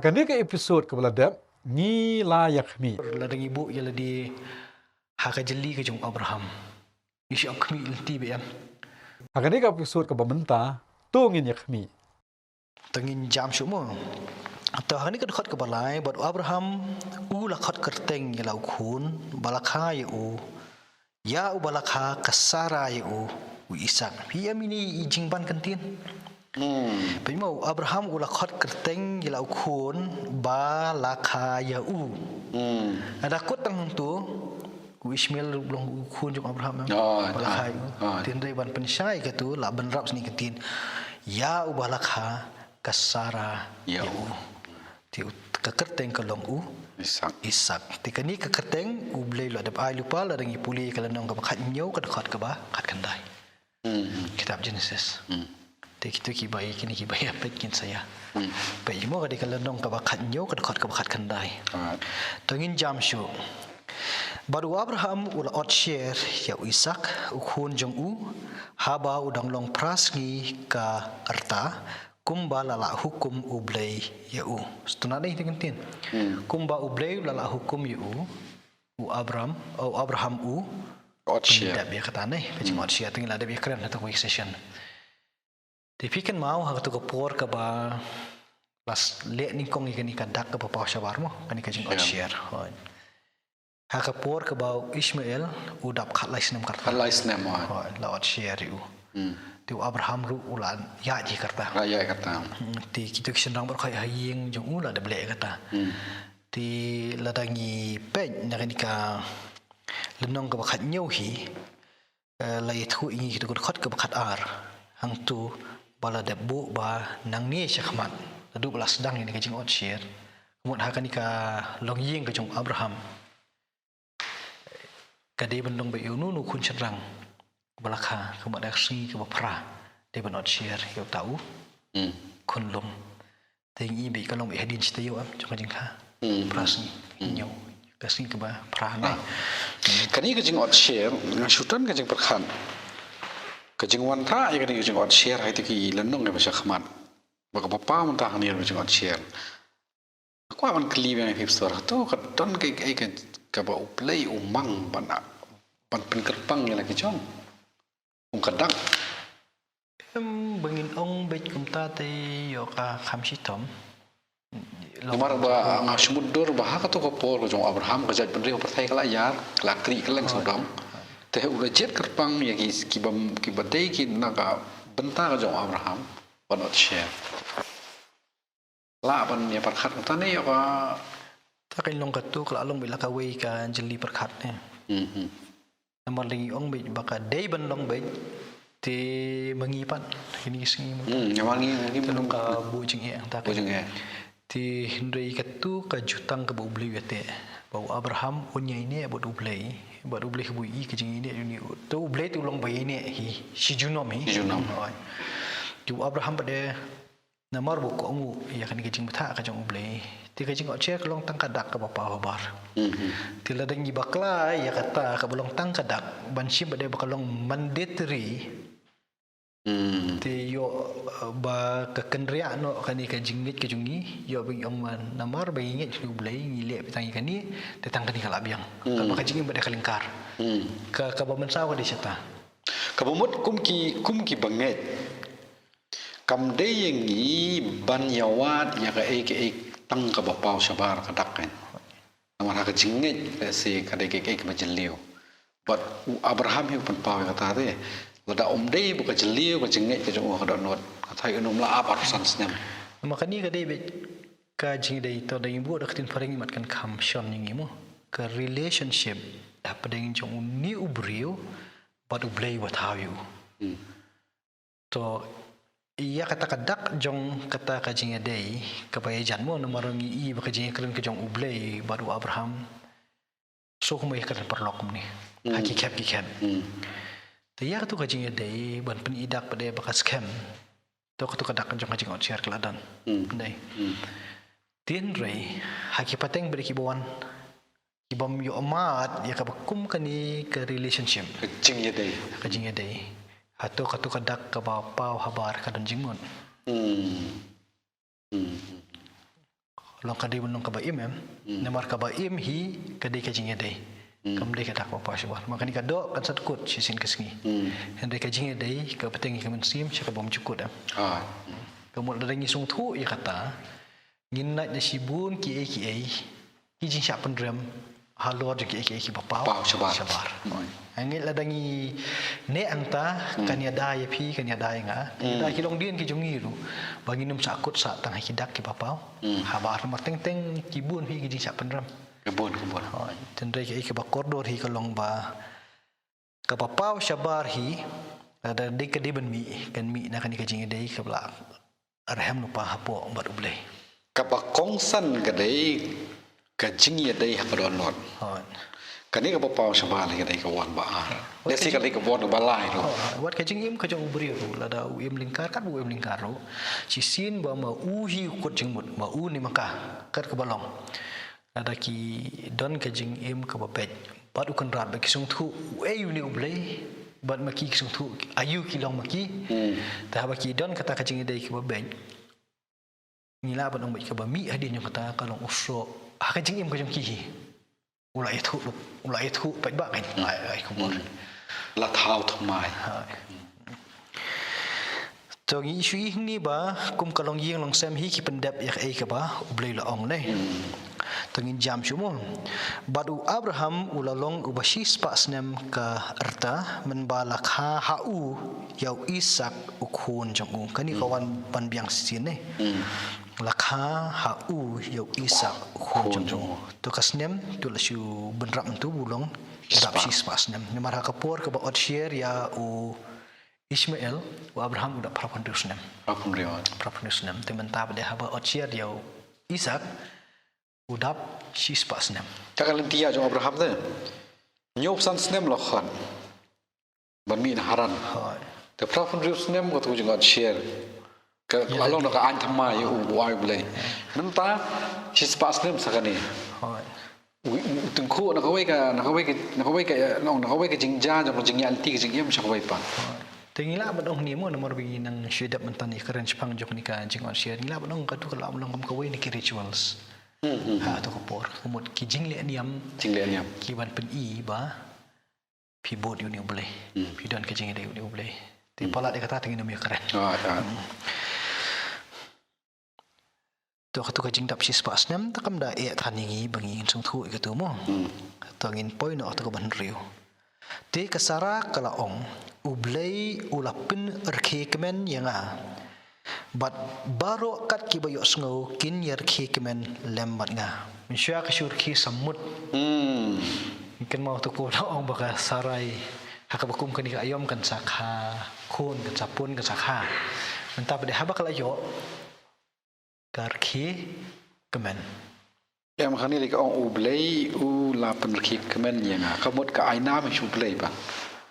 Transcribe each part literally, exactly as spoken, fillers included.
Kane ka episode kaba la dep, ngi la ïa khmih. Lada ngi buh ïa lade ha ka jylli ka jong u Abraham, ngi shu ap khmih lynti ba em. Ha kane ka episode kaba mynta, to ngin ïa khmih. To ngin jam shuh mo. To ha kane ka dkhot kaba lai, bad u Abraham u la khot kyrteng ïa la u khun ba la kha ïa u, ïa uba la kha ka Sara ïa u, u Isak. Phi ïa mini i jingban kyntien. Hmm. Phi mo, u Abraham u la khot kyrteng ïa la u khun ba la kha ïa u. Hmm. Lada kut tang hangto, u Ishmael u long u khun jong u Abraham, em. Oh, ba la kha ïa u. Oh. Hynrei ban pynshai kato, la bynrap sni kyntien, ïa uba la kha ka Sara ïa u. Te u, ka kyrteng ka long u Isak. Isak. Te kane ka kyrteng U Blei u la dep ai lypa lada ngi pule ka lynnong kaba khathynñiew ka dkhot kaba khatkhyndai. Hmm. Kitab Genesis. Hmm. Te kito kiba ïa kine kiba ïa peit kin sa ïa. Hmm. Peit mo ka dei ka lynnong kaba khathynñiew ka dkhot kaba khatkhyndai. Alright. To ngin jam shuh. Bad u Abraham u la ot sher ïa u Isak u khun jong u, haba u dang long phra sngi ka rta, kumba la lah hukum U Blei ïa u. Sngewthuh ïa kane ka kyntien. Hmm. Kumba U Blei u la lah hukum ïa u, u Abram, u Abraham u ot sher. Dep ïa kata ne, ka jing ot sher, te ngi la dep ïa kren ha kawei ka session. Te phi kynmaw ha kato ka por kaba la leh nyngkong ïa kane ka dak kaba paw shabar mo, kane ka jing ot sher. Hooid. Ha ka por kaba u Ishmael u dap khatlai snem ka rta. Khatlai snem, hooid. Hooid, la ot sher ïa u. Hmm. Te u Abraham ruh u la ïaid ïa ka rta. La ïaid ïa ka rta. Hmm, te kito ki shynrang baroh ha ïing jong u la dep leh ïa kata. Hmm. Te lada ngi peit na kane ka lynnong kaba khathynñiew hi, eh, la ïathuh ïa ngi kato ka dkhot kaba khatar. Hangto ba la dep buh ba nangne shakhmat, naduh ba la sdang ïa kane ka jing ot sher, ka mut ha kane ka longïing ka jong u Abraham, ka dei ban long beit ïa uno uno u khun shynrang ba la kha, ka mut ha ka sngi kaba phra dei ban ot sher ïa uta u khunlung. Te ngi i beit ka long beit hadien shi taïew, em, jong ka jingkha. Hmm. Phra sngi. Hmm. Hynñiew. Ka sngi kaba phra ne. Ah. Kane ka jing ot sher, nga shu don ka jingpyrkhat, ka jingwan tah ïa kane ka jing ot sher ha kito ki lynnong kiba shakhmat. Ba kaba paw mynta hangne ka jing ot sher. Nga kwah ban kylli biang ïa phi pastor, hato ka don kaei kaei ka, kaba U Blei u mang ban, ban pynkyrpang ïa la ki jong, kum ka dak? Em, ba ngin ong beit kumta te ïoh ka kham shitom. Namar ba nga shu mutdur ba ha kato ka por ka jong u Abraham ka jaitbynriew pyrthei ka la ïar, ka la khriat kylleng sawdong. Te u la jied kyrpang ïa ki, kiba, kiba dei ki na ka bynta ka jong u Abraham ban ot sher. Lah ban ïa pyrkhat kumta ne ïoh ka? Ta ka long kato ka la long beit la kawei ka jylli pyrkhat ne. Mhm. Namar lada ngi ong beit ba ka dei ban long beit, te ma ngi pat kine ki sngi mynta. Hmm, namar ngi, ngi te long ka buh jingeh, ta ka buh jingeh. Te hynrei kato ka jutang kaba U Blei u ïateh, ba u Abraham un ïaineh bad U Blei, bad U Blei kaba u ïohi ka jingïaineh jong u. Te U Blei te u long ba ïaineh hi shi junom hi. Shi junom. Hooid. Te u Abraham pat de namar ba u kohnguh ïa kane ka jingbthah ka jong U Blei, te ka jing ot sher ka long tang ka dak kaba paw habar. Mhm. Te lada ngi bakla ïa kata kaba long tang ka dak, ban shim pat de ba ka long mandatory. Hmm. Te ïoh, eh, ba ka kynriah noh kane ka jingngeit ka jong ngi, ïoh ba ngi ong ba namar ba ngi ngeit ïa U Blei ngi leh beit tang ïa kane, te tang kane ka la biang. Hmm. Kaba ka jingim pat de ka lyngkar. Hmm. Ka, kaba mynsaw ka dei shata. Kaba mut kum ki, kum ki bangeit, kam dei ïa ngi ban ïawad ïa kaei kaei tang kaba paw shabar ka dak kan. Namar ha ka jingngeit lehse ka dei kaei kaei kaba jylliew. Bad u Abraham hi u pynpaw ïa kata te. Lada um dei ba ka jylliew ka jingngeit ka jong u ha ka dohnud, kata hi un ym lah ap arphew san snem. Namar kane ka dei beit ka jingïadei, to da ngi buh da ka ktien phareng ngi mat kan kham shon ïa ngi mo. Ka relationship hapdeng jong une u briew bad U Blei uba thaw ïa u. Hmm. To, ïa kata ka dak jong kata ka jingïadei kaba ïajan mo, namar ngi i ba ka jingïakren ka jong U Blei bad u Abraham, shu kumba ïakren paralok kumne. Hmm. Ha ki khep ki khep. Hmm. Te ïa kato ka jingïadei ban pyni dak pat de ba ka skhem. To kato ka dak jong ka jing ot sher ka la don. Hmm. Dei. Hmm. Te hynrei ha ki pateng bad kiba wan, kibym ïoh mad ïa kaba kum kane ka relationship. Ka jingïadei. Ka jingïadei. Hato kato ka dak kaba paw habar ka don jingmut? Hmm. Hmm. Long ka dei ban long kaba im em. Namar kaba im hi ka dei ka jingïadei. Kam dei ka dak ba paw shabar. Ma kane ka doh kan sa kut shisien ka sngi. Hynrei ka jingïadei ka bteng ïa ka mynsiem sha ka bym ju kut em. Ka mut lada ngi sngewthuh ïa kata, ngin nang da shibun kiei kiei ki jingshah pynrem halor jong kiei kiei kiba paw Paw shabar. Shabar. Ngi lada ngi neh hangta, kan ïada ïa phi, kan ïada ïa nga, kan ïada ki longdien ki jong ngi ruh, ba ngin ym sah kut sah tang ha ki dak kiba paw habar. Namar teng teng ki bun hi ki jingshah pynrem. Ka bun, ka bun. Hooid. Hynrei kiei kiba kordor hi ka long ba kaba paw shabar hi, lada dei ka dei ban mih, kan mih na kane ka jingïadei kaba la rhem lypa hapoh bad U Blei. Kaba kongsan ka dei ka jingïadei ha ka dohnud. Hooid. Kane kaba paw shabar ka dei ka wan ba ar. Wat Lehse ka ka dei ka wan ba lai ruh. Hooid. Wat ka jingim ka jong u briew ruh, lada u im lyngkar kat ba u im lyngkar ruh, shisien ba ma u hi u kut jingmut, ma u ne ma ka, kat kaba long. Lada ki don ka jingim kaba beit bad U Kynrad, bad ki sngewthuh uei une U Blei, bad ma ki ki sngewthuh aïu ki long ma ki. Te haba ki don kata ka jingïadei kaba beit, ngi lah ban ong beit kaba mih hadien jong kata ka long u soh ha ka jingim ka jong ki hi. U la ïathuh, u la ïathuh paidbah kan. Ai, ai, khubor. La thaw thymmai. Hai. To ngi shu ïohi hangne ba kum ka longïing longsem hi ki pyndep ïa kaei kaba U Blei u la ong ne. To ngin jam shuh mo. Bad u Abraham u la long uba shispah snem ka rta, mynba la kha ha u ïa u Isak u khun jong u. Kane ka wan ban biang shisien ne. La kha ha u ïa u Isak u khun jong u. To ka snem to la shu bynrap mynta u long dap shispah snem. Namar ha ka por kaba ot syiar ïa u Ishmael, u Abraham u dap phra phew hynriew snem. Phra phew hynriew. Phra phew hynriew snem. Te mynta pat de haba ot syiar ïa u Isak u dap shispah snem. Te ka lynti ïa jong Abraham te hynñiew phew san snem la khot ban mih na Haran. Hooid. Te phra phew hynriew snem kato ka jingïaseng. Ka la long da ka aiñ thymmai ïa u, u ai U Blei. Mynta shispah snem sa kane. Hooid. U, u, u tyngkhuh na kawei ka, na kawei ka, na kawei ka, na, na kawei ka jingjia jong ka jingïaid lynti ka jingim sha kawei pat. Te ngi lah ban ong hangne mo, namar ba ngi nang shu dep mynta ngi kren shaphang jong kane ka jingïaseng. Ngi lah ban ong kato ka lah ban long kum kawei na ki rituals. Hmm, hmm, hmm. Ha kato ka por, ka mut ki jingleh niam. Jingleh niam. Ki ban pyni ba phi bud ïa une U Blei. Hmm. Phi don ka jingïadei ïa une U Blei. Te palat ïa kata te ngin ym ïakren. Ah, ah. Hmm. To kato ka jingdap shispah snem, te kam da eh than ïa ngi ba ngin sngewthuh ïa kato mo. Hmm. To ngin poi noh kato kaba hynriew. Te ka Sara ka la ong, U Blei u la pynrkhie kmen ïa nga. Bad baroh kat kiba ïohsngew kin ïarkhie kmen lem bad nga. Mynshuwa ka shu rkhie samut. Hmm. Kynmaw to ko la ong ba ka Sarai ha kaba kum kane ka aïom kan sa kha khun, kan sa pun, kan sa kha. Mynta pat de haba ka la ïoh ka rkhie kmen. Em, hangne ka ong U Blei u la pynrkhie kmen ïa nga. Ka mut ka ai nam sha U Blei ba.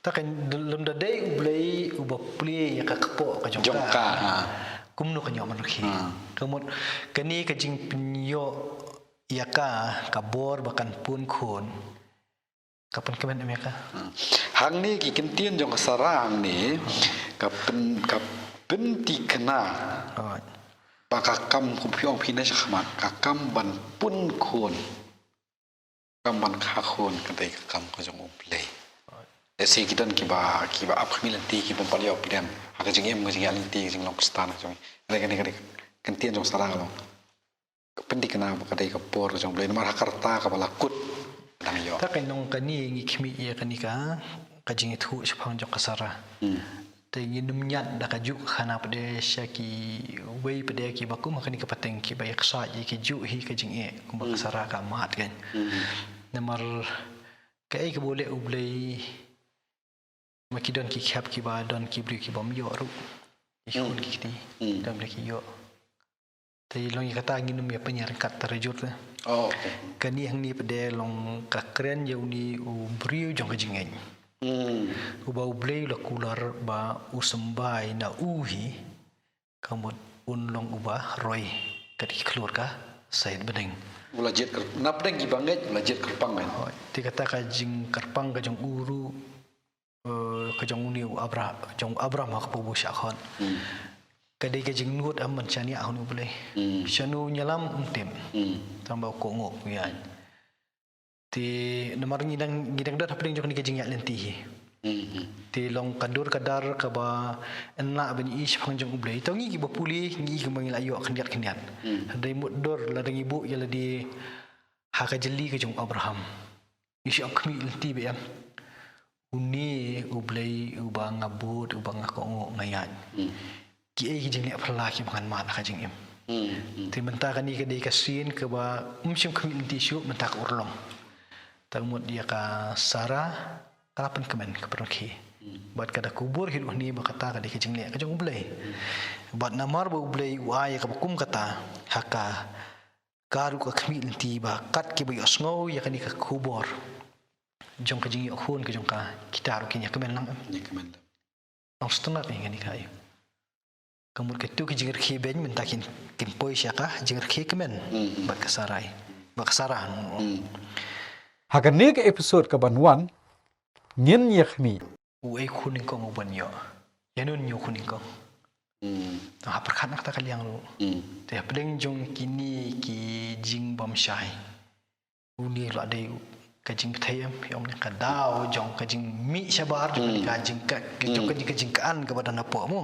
Ta kan lym da dei U Blei uba plie ïa ka kpoh ka jong ka. Jong ka, ha. Kumno kan ïoh ban rkhie. Ha. Ka mut kane ka jingpynïoh ïa ka ka bor ba kan pun khun. Ka pynkmen em ïa ka. Hmm. Hangne ki ktien jong ka Sara hangne ka pyn, ka pynthikna. Hooid. Ba ka kam kum phi ong phi ne shakhmat, ka kam ban pun khun, kam ban kha khun ka dei ka kam ka jong U Blei. Hooid. Lehse ki don kiba, kiba ap khmih lynti, ki bym pat ïoh pdeng ha ka jingim, ka jingïaid lynti, ka jinglong Khristan ka jong. Ka dei, ka dei, ka dei ka ktien jong Sara ka long. Ka pynthikna ba ka dei ka por ka jong U Blei namar ha ka rta kaba la kut dang ïoh. Ta kan long kane ngi khmih ïa kane ka, ka jingïathuh shaphang jong ka Sara. Hmm. Te ngin ym ñiad da kajuh ka khana pat de sha kiwei pat de kiba kum ha kane ka pateng kiba ïaksaid ïa kajuh hi ka jingeh kumba ka Sara ka mad kan. Hmm. Namar kaei kaba u leh U Blei ma ki don ki khep kiba don ki briew ki bym ïoh ruh. Ki khun ki kti. Hmm. Don Blei ki ïoh. Te long ïa kata ngin ym ïa pynïaryngkat trai jur te. Oh, okay. Kane hangne pat de long ka kren ïa une u briew jong ka jingngeit. Hmm. Uba U Blei u la kular ba u symbai na u hi. Ka mut un long uba roi kat ki khlur ka sait bneng. U la jied kyr-, na pdeng kiba ngeit u la jied kyrpang kan. Hooid. Te kata ka jingkyrpang ka jong u ruh, eh, ka jong une u Abra-, jong u Abram ha ka pyrthei sha khot. Hmm. ka dei ka jingnud em ban shaniah ha une U Blei. Shano u ïalam ym tip. Tang ba u kohnguh u ïaid. Te namar ngi dang, ngi dang don hapdeng jong kane ka jingïaid lynti hi. Te long ka dur ka dar kaba yn lah ban ïohi shaphang jong U Blei. To ngi kiba pule ngi kiba ngi la ïoh khyndiat khyndiat. Hynrei mut dur lada ngi buh ïa lade ha ka jylli ka jong u Abraham. Ngi shu ap khmih lynti ba em. Une U Blei uba nga bud, uba nga kohnguh, nga ïaid. Kiei ki jingleh phylla kiba ngan mad ha ka jingim. Te mynta kane ka dei ka sien kaba ym shym khmih lynti shuh, mynta ka urlong. Tang mut ïa ka Sara ka la pynkmen, ka pynrkhie. Bad ka da kubur hi ruh hangne ba kata ka dei ka jingleh ka jong U Blei. Bad namar ba U Blei u ai ïa kaba kum kata ha ka, ka ruh ka khmih lynti ba kat kiba ïohsngew ïa kane ka khubor jong ka jingïoh khun ka jong ka, kita ruh kin ïa kmen lang. Ïa kmen lang. Long sngewtynnat ïa kane ka, ïa. Ka mut katu ka jingrkhie beiñ mynta kin, kin poi sha ka jingrkhie kmen. Bad ka Sarai. Bad ka Sara. Ha kane ka episode kaban wan ngin ïa khmih. Uei khun nyngkong uban ïoh? Ïano une u khun nyngkong? Tang ha pyrkhat na kata ka liang ruh. Te hapdeng jong kine ki jingbymshai, une la dei ka jingpyrthei em, ïa, um, ka daw jong ka jingmih shabar, jong ka jingka, jong ka jing, ka jingkan kaba don hapoh mo.